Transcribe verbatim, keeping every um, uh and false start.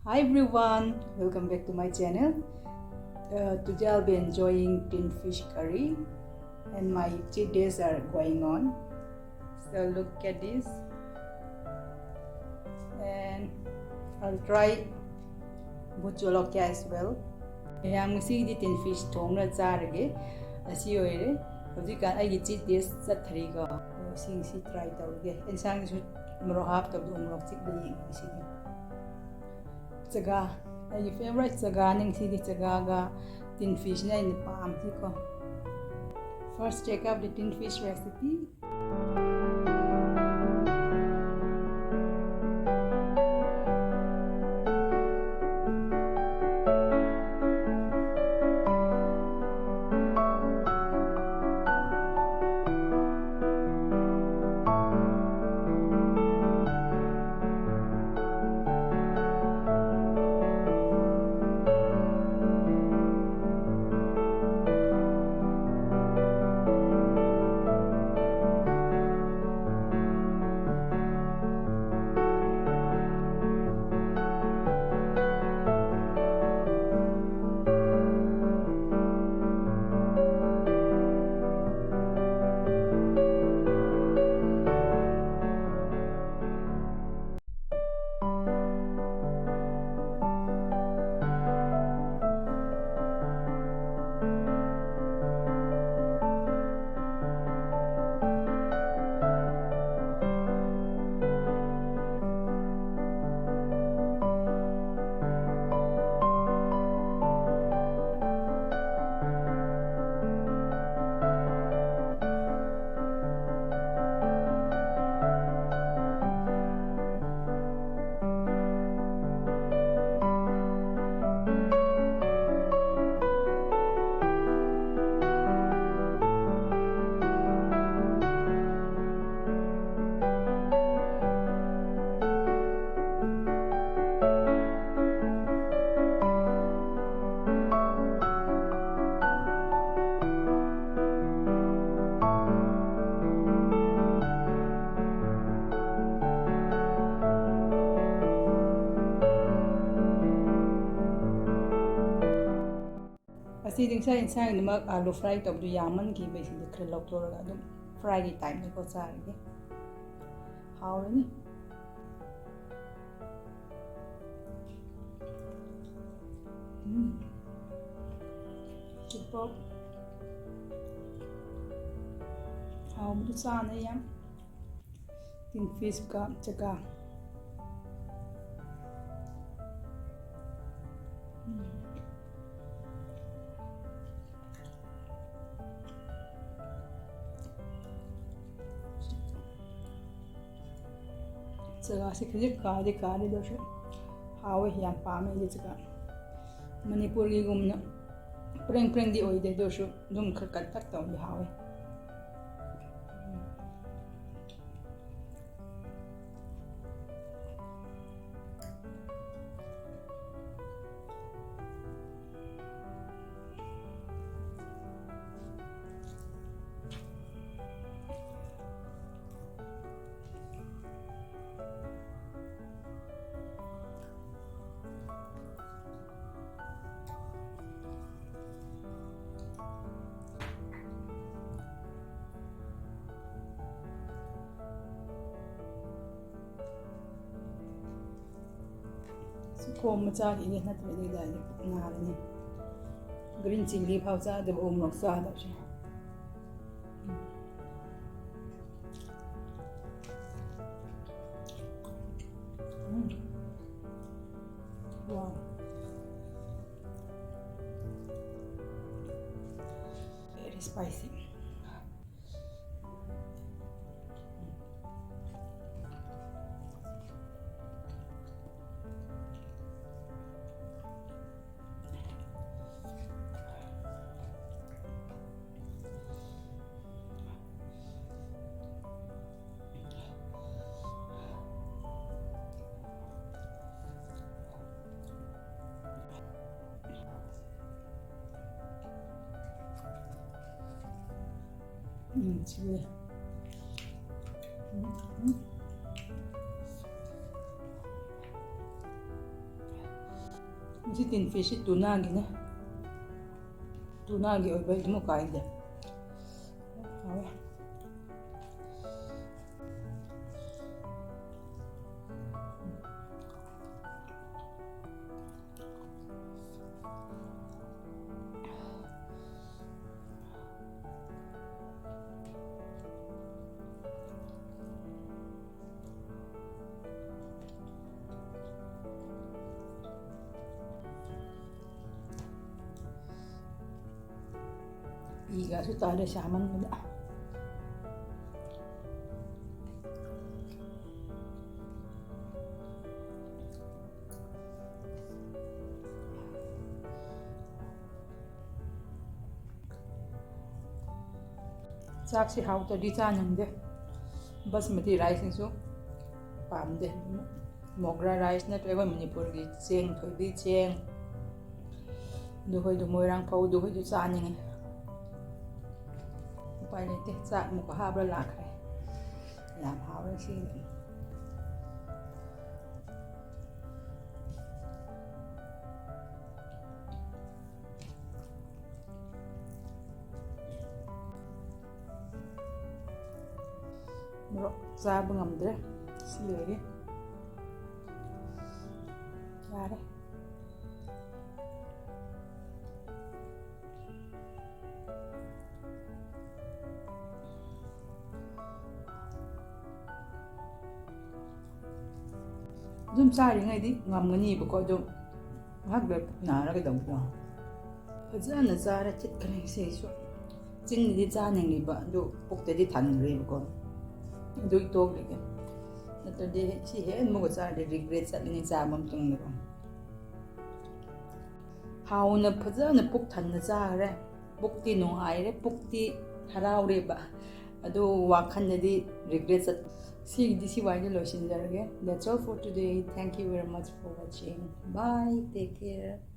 Hi everyone, welcome back to my channel. Uh, today I'll be enjoying tin fish curry and my cheat days are going on. So look at this. And I'll try bucholokia as well. ꯃꯌꯥꯝ ꯉꯁꯤꯒꯤꯗꯤ tin fish ꯊꯣꯡꯅ ꯆꯥꯔꯒꯦ꯫ ꯑꯁꯤ ꯑꯣꯏꯔꯦ꯫ ꯍꯧꯖꯤꯛꯀꯥꯟ ꯑꯩꯒꯤ cheat days ꯆꯠꯊꯔꯤꯀꯣ꯫ ꯁꯤ ꯉꯁꯤ try ꯇꯧꯔꯒꯦ꯫ ꯑꯦꯟꯁꯥꯡꯁꯨ ꯃꯣꯔꯣꯛ ꯍꯥꯞꯇꯕꯗꯣ ꯃꯣꯔꯣꯛ ꯆꯤꯛꯂꯤ ꯉꯁꯤꯗꯤ꯫ ꯆꯒꯥ, ꯑꯩꯒꯤ favourite ꯆꯒꯥꯅꯤ ꯉꯁꯤꯗꯤ꯫ ꯆꯒꯥꯒ tin fishꯅ ꯑꯩꯅ ꯄꯥꯝꯕꯁꯤꯀꯣ꯫ First check out the tin fish recipe. ꯁꯤꯗꯤ ꯉꯁꯥꯏ ꯏꯟꯁꯥꯡꯒꯤꯗꯃꯛ ꯑꯥꯂꯨ fry ꯇꯧꯕꯗꯨ ꯌꯥꯝꯃꯟꯈꯤꯕꯩ ꯁꯤꯗꯤ ꯈꯔ ꯂꯧꯊꯣꯛꯑꯒ ꯑꯗꯨꯝ fryꯒꯤ typeꯅꯤꯀꯣ ꯆꯥꯔꯒꯦ꯫ ꯍꯥꯎꯔꯅꯤ꯫ ꯎꯝ꯫ ꯆꯨꯞꯄ ꯍꯥꯎꯕꯗꯨ ꯆꯥꯅ ꯌꯥꯝ꯫ Tin fishꯀ ꯆꯒꯥ꯫ ꯎꯝ꯫ ꯆꯒꯥꯁꯦ ꯈꯖꯤꯛ ꯀꯥꯗꯤ ꯀꯥꯗꯦ, ꯑꯗꯨ ꯑꯣꯏꯔꯁꯨ ꯍꯥꯎꯋꯦ, ꯌꯥꯝ ꯄꯥꯝꯃꯦ ꯑꯩꯗꯤ ꯆꯒꯥ꯫ ꯃꯅꯤꯄꯨꯔꯒꯤꯒꯨꯝꯅ ꯄ꯭ꯔꯦꯡ ꯄ꯭ꯔꯦꯡꯗꯤ ꯑꯣꯏꯗꯦ, ꯑꯗꯨ ꯑꯣꯏꯔꯁꯨ ꯑꯗꯨꯝ ꯈꯔ ꯀꯟꯇꯛ ꯇꯧꯔꯗꯤ ꯍꯥꯎꯋꯦ꯫ ꯁꯤ ꯈꯣꯝ ꯃꯆꯥꯒꯤꯅꯦ, ꯅꯠꯇ꯭ꯔꯗꯤ ꯗꯥꯏꯗꯤ ꯄꯨꯛ ꯅꯥꯔꯅꯤ꯫ Green chilli ꯐꯥꯎ ꯆꯥꯗꯕ ꯎꯃꯣꯔꯣꯛ ꯆꯥꯗꯕꯁꯦ꯫ ꯎꯝ꯫ Wow. Very spicy. ꯎꯝ, ꯁꯤꯜꯂꯦ꯫ ꯎꯝ, ꯎꯝ꯫ ꯃꯁꯤ tin fishꯁꯤ tunaꯒꯤꯅꯦ꯫ ꯇꯨꯅꯥꯒꯤ ꯑꯣꯏꯕ ꯑꯗꯨꯝ ꯀꯥꯏꯗꯦ꯫ ꯍꯥꯎꯋꯦ꯫ ꯄꯤꯒꯁꯨ ꯇꯥꯔꯦ ꯁꯥꯃꯟꯕꯗ꯫ ꯆꯥꯛꯁꯤ ꯍꯥꯎꯇ꯭ꯔꯗꯤ ꯆꯥꯅꯤꯡꯗꯦ꯫ ꯕꯁꯃꯇꯤ ꯔꯥꯏꯁꯁꯤꯁꯨ ꯄꯥꯝꯗꯦ꯫ ꯃꯣꯒ꯭ꯔꯥ ꯔꯥꯏꯁ ꯅꯠꯇ꯭ꯔꯒ ꯃꯅꯤꯄꯨꯔꯒꯤ ꯆꯦꯡ, ꯊꯣꯏꯕꯤ ꯆꯦꯡ, ꯑꯗꯨꯈꯣꯏꯗꯨ, ꯃꯣꯏꯔꯥꯡ ꯐꯧꯗꯨꯈꯣꯏꯗꯨ ꯆꯥꯅꯤꯡꯉꯤ꯫ ꯎꯄꯥꯏ ꯂꯩꯇꯦ, ꯆꯥꯛ ꯑꯃꯨꯛꯀ ꯍꯥꯞꯄ ꯂꯥꯛꯈ꯭ꯔꯦ꯫ ꯌꯥꯝ ꯍꯥꯎꯔꯦ ꯁꯤꯗꯤ꯫ ꯃꯣꯔꯣꯛ ꯆꯥꯕ ꯉꯝꯗ꯭ꯔꯦ꯫ ꯁꯤ ꯂꯣꯏꯔꯦ꯫ ꯌꯥꯔꯦ꯫ ꯑꯗꯨꯝ ꯆꯥꯔꯤꯉꯩꯗꯤ ꯉꯝꯒꯅꯤꯕꯀꯣ, ꯑꯗꯨꯝ ꯉꯥꯏꯍꯥꯛ ꯂꯩꯔ ꯄꯨꯛ ꯅꯥꯔꯒ ꯇꯧꯕꯗꯣ꯫ ꯐꯖꯅ ꯆꯥꯔ ꯆꯠꯈ꯭ꯔꯦ ꯁꯤꯁꯨ꯫ ꯆꯤꯟꯗꯗꯤ ꯆꯥꯅꯤꯡꯂꯤꯕ, ꯑꯗꯨ ꯄꯨꯛꯇꯗꯤ ꯊꯟꯈ꯭ꯔꯦꯕꯀꯣ꯫ ꯑꯗꯨꯒꯤ ꯇꯣꯛꯂꯒꯦ꯫ ꯅꯠꯇ꯭ꯔꯗꯤ ꯁꯤ ꯍꯦꯟꯅ ꯑꯃꯨꯛꯀ ꯆꯥꯔꯗꯤ ꯔꯤꯒ꯭ꯔꯦꯠ ꯆꯠꯂꯅꯤ ꯆꯥꯕ ꯃꯇꯨꯡꯗꯀꯣ꯫ ꯍꯥꯎꯅ ꯐꯖꯅ ꯄꯨꯛ ꯊꯟꯅ ꯆꯥꯈ꯭ꯔꯦ꯫ ꯄꯨꯛꯇꯤ ꯅꯨꯡꯉꯥꯏꯔꯦ, ꯄꯨꯛꯇꯤ ꯍꯔꯥꯎꯔꯦꯕ꯫ ꯑꯗꯨ ꯋꯥꯈꯜꯗꯗꯤ ꯔꯤꯒ꯭ꯔꯦꯠ ꯆꯠ-, ꯁꯤꯒꯤꯗꯤ ꯁꯤ ꯋꯥꯏꯗ ꯂꯣꯏꯁꯤꯟꯖꯔꯒꯦ꯫ That's all for today. Thank you very much for watching. Bye. Take care.